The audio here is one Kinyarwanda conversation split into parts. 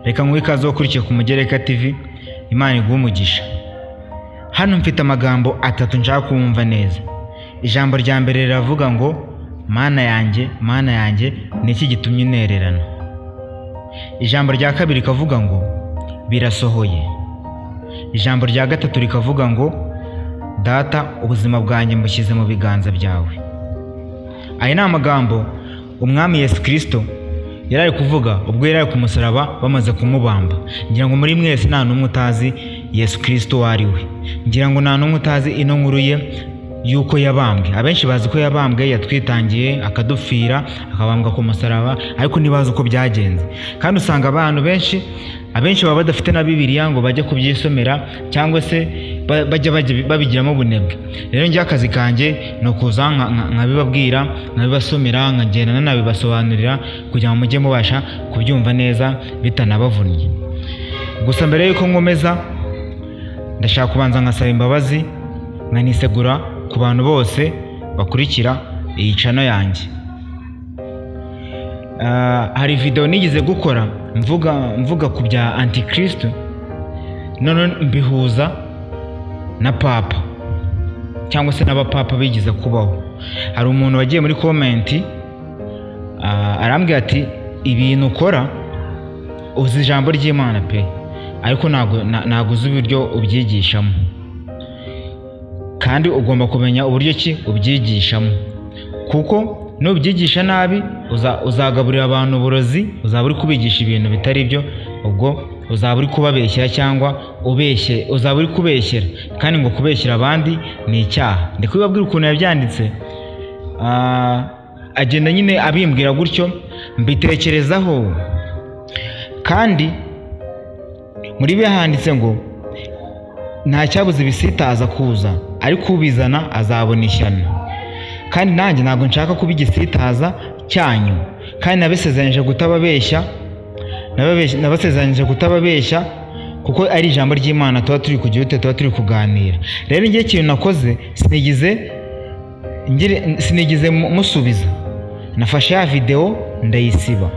Reka nguhe ikaze ukurikiye ku Mugereka TV. Imana iguhe umugisha. Hano mfite amagambo atatu nshaka kumva neza. Ijambo rya mbere riravuga ngo: "Mana yanjye, Mana yanjye, ni iki gitumye untererana?" Ijambo rya kabiri rikavuga ngo: "Birasohoye." Ijambo rya gatatu rikavuga ngo: "Data, ubuzima bwanjye mbushyize mu biganza byawe." Aya ni amagambo Umwami Yesu Kirisito yari ari kuvuga ubwo yari ari ku musaraba bamaze kumubamba. Ngira ngo muri mwese nta n'umwe utazi Yesu Kirisito uwo ari we. Ngira ngo nta n'umwe utazi ino nkuru ye y'uko yabambwe. Abenshi bazi ko yabambwe, yatwitangiye, akadupfira, akabambwa ku musaraba, ariko ntibazi uko byagenze. Kandi usanga abantu benshi, abenshi baba badafite na Bibiliya ngo bajye kubyisomera, cyangwa se bajya babigiramo ubunebwe. Rero njye akazi kanjye ni ukuza nkabibabwira, nkabibasomera, nkagenda nanabibasobanurira kugira ngo mujye mubasha kubyumva neza bitanabavunnye. Gusa mbere y'uko nkomeza, ndashaka kubanza nkasaba imbabazi, nkanisegura ku bantu bose bakurikira iyi channel yanjye. Hari video nigeze gukora mvuga ku bya Antikristo, none mbihuza na papa cyangwa se n'abapapa bigeze kubaho. Hari umuntu wagiye muri comment, arambwira ati: "Ibintu ukora, uzi ijambo ry'Imana pe, ariko ntabwo uzi uburyo ubyigishamo, kandi ugomba kumenya uburyo ki ubyigishamo, kuko nubyigisha nabi uzagaburira abantu uburozi, uzaba uri kubigisha ibintu bitari byo, ubwo uzaba uri kubabeshyera cyangwa ubeshye, uzaba uri kubeshyera, kandi ngo kubeshyera abandi ni icyaha." Ndi kubibabwira ukuntu yabyanditse. Agenda nyine abimbwira gutyo, mbitekerezaho. Kandi muri byo handitse ngo nta cyabuze ibisitaza kuza, ariko ubizana azabona ishyano. Kandi nanjye ntabwo nshaka kuba igisitaza cyanyu, kandi nabasezeranyije kutababeshya, nabasezeranyije kutababeshya, kuko ari ijambo ry'Imana tuba turi kugira ute, tuba turi kuganira. Rero njye ikintu nakoze, sinigeze musubiza. Nafashe ya videwo ndayisiba.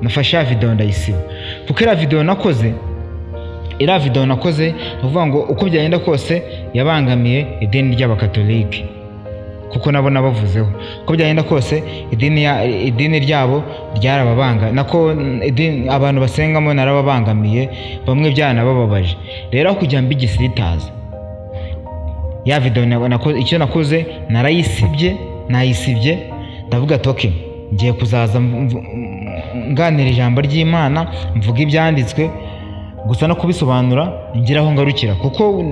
Nafashe ya videwo ndayisiba, kuko iriya videwo nakoze, ni ukuvuga ngo uko byagenda kose yabangamiye idini ry'Abakatolike, kuko nabo nabavuzeho. Uko byagenda kose idini ryabo ryarababanga, nako idini abantu basengamo narababangamiye, bamwe byanabababaje. Rero aho kugira mbe igisitaza, ya videwo icyo nakoze narayisibye. Nayisibye, ndavuga ati: "Okay, ngiye kuzaza nganira ijambo ry'Imana, mvuga ibyanditswe gusa no kubisobanura, ngira aho ngarukira, kuko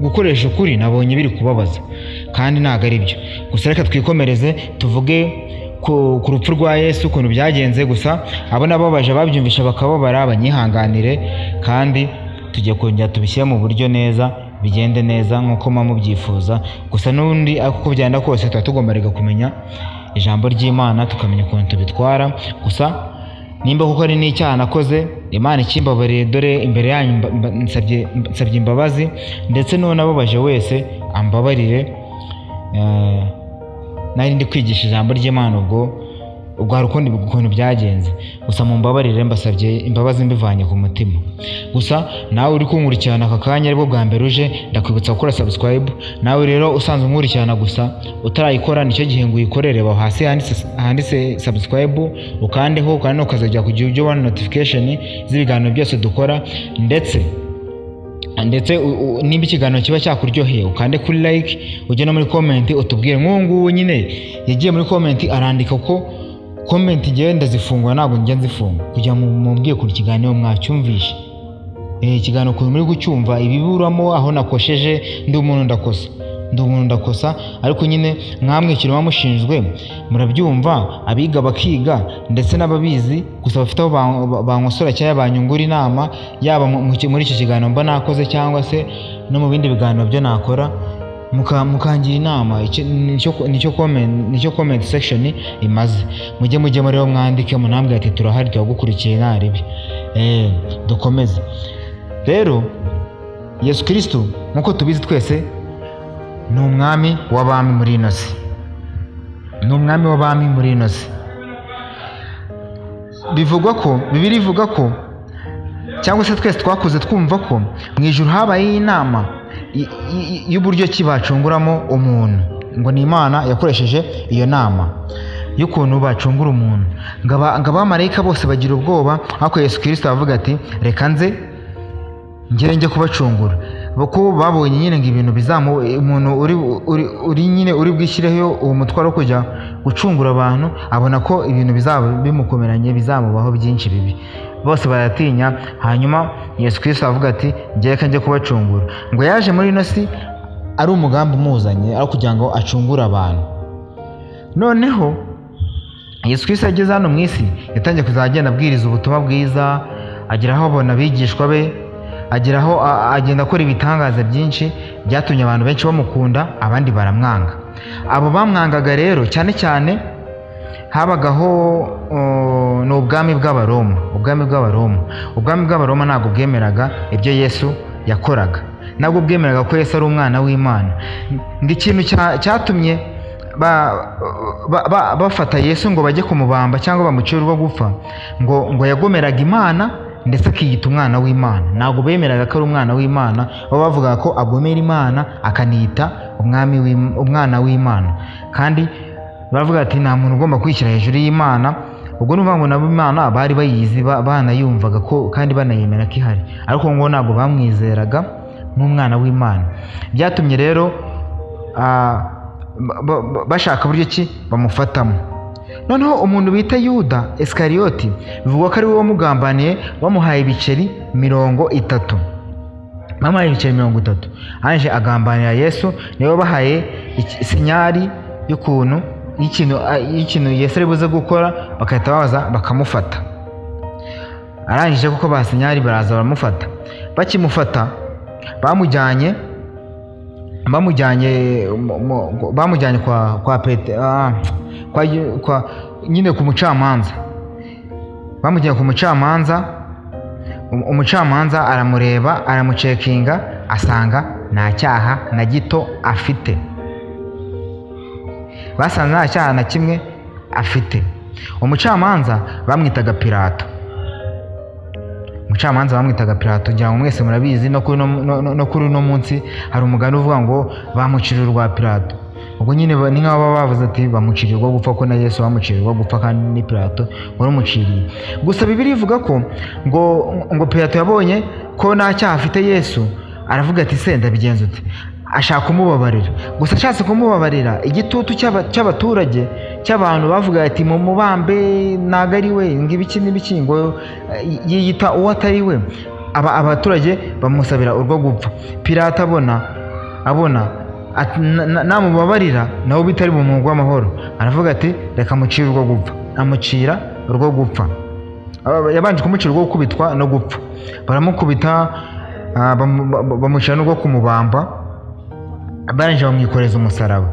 gukoresha ukuri nabonye biri kubabaza kandi ntabwo ari byo." Gusa reka twikomereze, tuvuge ku rupfu rwa Yesu ukuntu byagenze. Gusa abo nababaje, babyumvisha bakababara, banyihanganire, kandi tugiye kongera tubishyire mu buryo neza, bigende neza nk'uko muba mubyifuza. Gusa n'ubundi, ariko uko byagenda kose, tuba tugomba reka kumenya ijambo ry'Imana, tukamenya ukuntu tubitwara. Gusa nimba kuko ari n'icyaha nakoze, Imana ikimbabariye. Dore imbere yanyu nsabye imbabazi, ndetse n'uwo nababaje wese ambabarire. Nari ndi kwigisha ijambo ry'Imana, ubwo hari ukundi ukuntu byagenze. Gusa mumbabarire, mbasabye imbabazi mbivanye ku mutima. Gusa nawe uri kunkurikirana aka kanya aribwo bwa mbere uje, ndakwibutsa gukora subscribe. Nawe rero usanzwe unkurikirana gusa utarayikora, nicyo gihe ngo uyikorere. Aho hasi handitse subscribe, ukandeho, kandi ukazajya kugira ujye ubona notification z'ibiganiro byose dukora. Ndetse nimba ikiganiro kiba cyakuryoheye, ukande kuri like, ujye no muri comment utubwire. Nk'ubu ngubu nyine yagiye muri comment arandika ko comment ngewe ndazifungura, ntabwo njya nzifunga, kugira ngo mumbwire ukuntu ikiganiro mwacyumvishe. Ikiganiro ukuntu muri kucyumva, ibiburamo, aho nakosheje. Ndi umuntu ndakosa, ndi umuntu ndakosa, ariko nyine mwamwe ikintu muba mushinzwe murabyumva, abiga bakiga, ndetse n'ababizi gusa bafite aho bankosora cyangwa banyungura inama, yaba muri icyo kiganiro mba nakoze cyangwa se no mu bindi biganiro byo nakora, mukangira inama. Nicyo comment section imaze. Mujye muri mwandike, munambwire ati: "Turahari, turagukurikiye, nta ribi." Dukomeze rero. Yesu Kristo, nk'uko tubizi twese, ni umwami w'abami muri ino si, ni umwami w'abami muri ino si. Bivugwa ko Bibiliya ivuga ko, cyangwa se twese twakuze twumva ko mu ijuru habayeho inama y'uburyo ki bacunguramo umuntu, ngo ni Imana yakoresheje iyo nama y'ukuntu bacungura umuntu, ngo abamarayika bose bagira ubwoba, ariko Yesu Kirisito aravuga ati reka nze ngere njye kubacungura, kuko babonye nyine ngo ibintu bizamu umuntu uri nyine uri bwishyireho uwo mutwaro wo kujya gucungura abantu, abona ko ibintu bizaba bimukomeranye, bizamubaho byinshi bibi, bose baratinya. Hanyuma Yesu Kirisito aravuga ati njye reka njye kubacungura. Ngo yaje muri ino si ari umugambi umuzanye, ari kugira ngo acungure abantu. Noneho Yesu Kirisito ageze hano mu isi, yatangiye kuzajya agenda abwiriza ubutumwa bwiza, agera aho abona abigishwa be, agera aho agenda akora ibitangaza byinshi byatumye abantu benshi bamukunda, abandi baramwanga. Abo bamwangaga rero cyane cyane habagaho ni ubwami bw'Abaroma. Ubwami bw'Abaroma ntabwo bwemeraga ibyo Yesu yakoraga, ntabwo bwemeraga ko Yesu ari umwana w'Imana. Ngo ikintu cyatumye bafata Yesu ngo bajye kumubamba cyangwa bamucire urwo gupfa, ngo yagomeraga Imana ndetse akiyita umwana w'Imana. Ntabwo bemeraga ko ari umwana w'Imana, bo bavugaga ko agomera Imana akaniyita umwana w'Imana, kandi baravuga ati nta muntu ugomba kwishyira hejuru y'Imana. Ubwo ni ukuvuga ngo nabo Imana bari bayizi, banayumvaga ko kandi banayemera ko ihari, ariko ngo ntabwo bamwizeraga nk'umwana w'Imana. Byatumye rero bashaka uburyo ki bamufatamo. Noneho umuntu bita Yuda Esikariyoti bivugwa ko ari we wamugambaniye, bamuhaye ibiceri 30. Bamuhaye ibiceri 30, aje agambanira Yesu. Niwe wabahaye sinyari y'ukuntu y'ikintu Yesu ari buze gukora, bagahita baza bakamufata. Arangije kuko ba sinyari baraza baramufata. Bakimufata bamujyanye kwa Pete, kwa nyine ku mucamanza. Bamujyanye ku mucamanza, umucamanza aramureba, aramucekinga, asanga nta cyaha na gito afite. Basanze nta cyaha na kimwe afite. Umucamanza bamwitaga Pilato. Umucamanza bamwitaga Pilato, ngira ngo mwese murabizi. No kuri uno munsi hari umugani uvuga ngo bamuciriye urwa Pilato. Ubwo nyine ni nk'aho baba bavuze ati bamuciriye urwo gupfa, ko na Yesu bamuciriye urwo gupfa, kandi ni Pilato warumuciriye. Gusa Bibiliya ivuga ko ngo Pilato yabonye ko nta cyaha afite Yesu, aravuga ati se ndabigenza ute? Ashaka kumubabarira. Gusa ashatse kumubabarira, igitutu cy'abaturage, cy'abantu bavuga ati mumubambe ntago ari we, ngo ibiki n'ibiki, ngo yiyita uwo atari we. Abaturage bamusabira urwo gupfa. Pilato abona ati, namubabarira nawe bitari bumugwe amahoro, aravuga ati reka mucire urwo gupfa. Amucira urwo gupfa. Yabanje kumucira urwo gukubitwa no gupfa, baramukubita, bamucira n'urwo kumubamba. Barangije bamwikoreza umusaraba.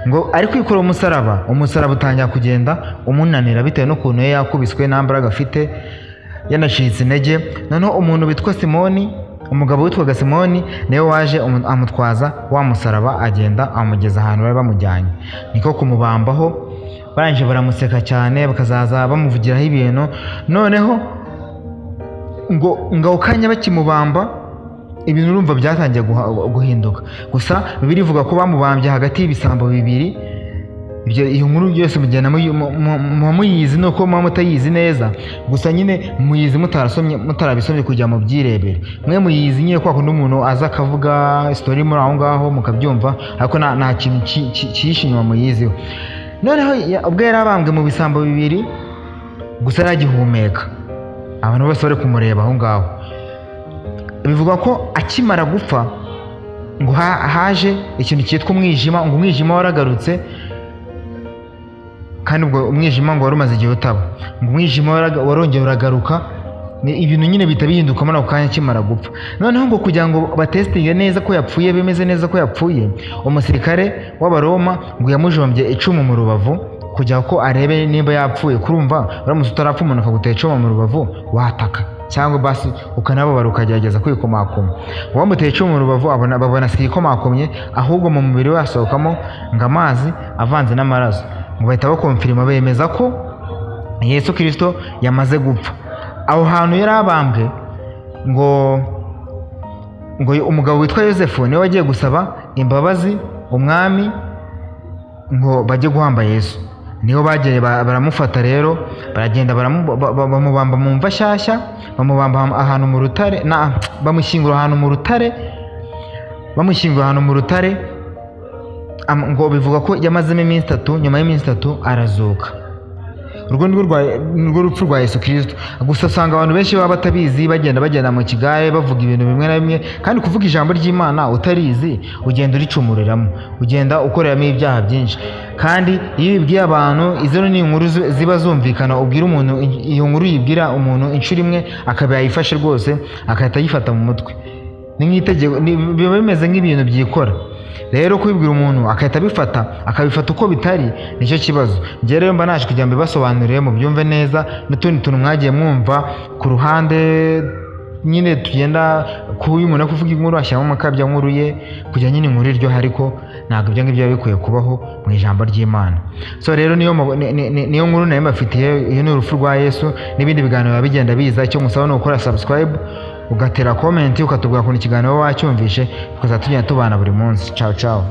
Ngo ari kwikorera umusaraba, umusaraba utangira kugenda umunanira bitewe n'ukuntu yari yakubiswe, nta mbaraga afite, yanacitse intege. Noneho umuntu witwa Simoni, umugabo witwaga Simoni, niwe waje amutwaza wa musaraba, agenda amugeza ahantu bari bamujyanye, niko kumubambaho. Barangije baramuseka cyane, bakazaza bamuvugiraho ibintu. Noneho ngo ako kanya bakimubamba, ibintu urumva byatangiye guhinduka. Gusa Bibiliya ivuga ko bamubambye hagati y'ibisambo bibiri. Iyo nkuru yose mugenda muba muyizi, nuko muba mutayizi neza. Gusa nyine muyizi mutarabisomye kugira ngo mubyirebere. Mwe muyizi nyine kwa kundi umuntu aza akavuga story muri aho ngaho mukabyumva, ariko nta kintu cyihishe inyuma muyiziho. Noneho ubwo yari abambwe mu bisambo bibiri, gusa yari agihumeka, abantu bose bari kumureba aho ngaho. Bivugwa ko akimara gupfa ngo haje ikintu cyitwa umwijima, ngo umwijima waragarutse, kandi ubwo umwijima ngo wari umaze igihe utaba, ngo umwijima warongeye uragaruka. Ni ibintu nyine bihita bihinduka muri ako kanya akimara gupfa. Noneho ngo kugira ngo batesitinge neza ko yapfuye, bemeze neza ko yapfuye, umusirikare w'Abaroma ngo yamujombye icumu mu rubavu kugira ko arebe nimba yapfuye. Kurumva uramutse utarapfa umuntu akagutera icumu mu rubavu wataka, cyangwa basi ukanababara ukagerageza kwikomakoma. Uwamuteye icumu mu rubavu babona si ikomakomye, ahubwo mu mubiri we hasohokamo ngo amazi avanze n'amaraso. Ngo bahita bakomfirima bemeza ko Yesu Kirisito yamaze gupfa. Aho hantu yari abambwe, ngo umugabo witwa Yosefu niwe wagiye gusaba imbabazi umwami ngo bajye guhamba Yesu. Niho bagiye baramufata rero, baragenda bamubamba mu mva nshyashya, bamubamba ahantu mu rutare, bamushyingura ahantu mu rutare, bamushyingura ahantu mu rutare. Ngo bivuga ko yamazemo iminsi 3, nyuma y'iminsi 3 arazuka. Urwo nirwo rupfu rwa Yesu Kirisito. Gusa usanga abantu benshi baba batabizi, bagenda mu kigare, bavuga ibintu bimwe na bimwe. Kandi kuvuga ijambo ry'Imana utarizi, ugenda uricumuriramo, ugenda ukoreramo ibyaha byinshi. Kandi iyo ubibwiye abantu, izo ni inkuru ziba zumvikana. Ubwira umuntu iyo nkuru, uyibwira umuntu inshuro imwe akaba yayifashe rwose, agahita ayifata mu mutwe. Ni nk'itegeko, biba bimeze nk'ibintu byikora. Rero kubibwira umuntu agahita abifata, akabifata uko bitari, nicyo kibazo. Njye rero mba naje kugira ngo mbibasobanurire mubyumve neza, n'utundi tuntu mwagiye mwumva ku ruhande nyine tugenda. Kuba uyu umuntu ari kuvuga inkuru ashyiramo amakabya nkuru ye kugira nyine inkuru iryohe, ariko ntabwo ibyo ngibyo biba bikwiye kubaho mu ijambo ry'Imana. So rero niyo nkuru nayo mbafitiye. Iyo ni urupfu rwa Yesu, n'ibindi biganiro biba bigenda biza. Icyo musaba ni ugukora subscribe, ugatera comment, ukatubwira ukuntu ikiganiro wacyumvishe, tukazajya tugenda tubana buri munsi. Ciao ciao.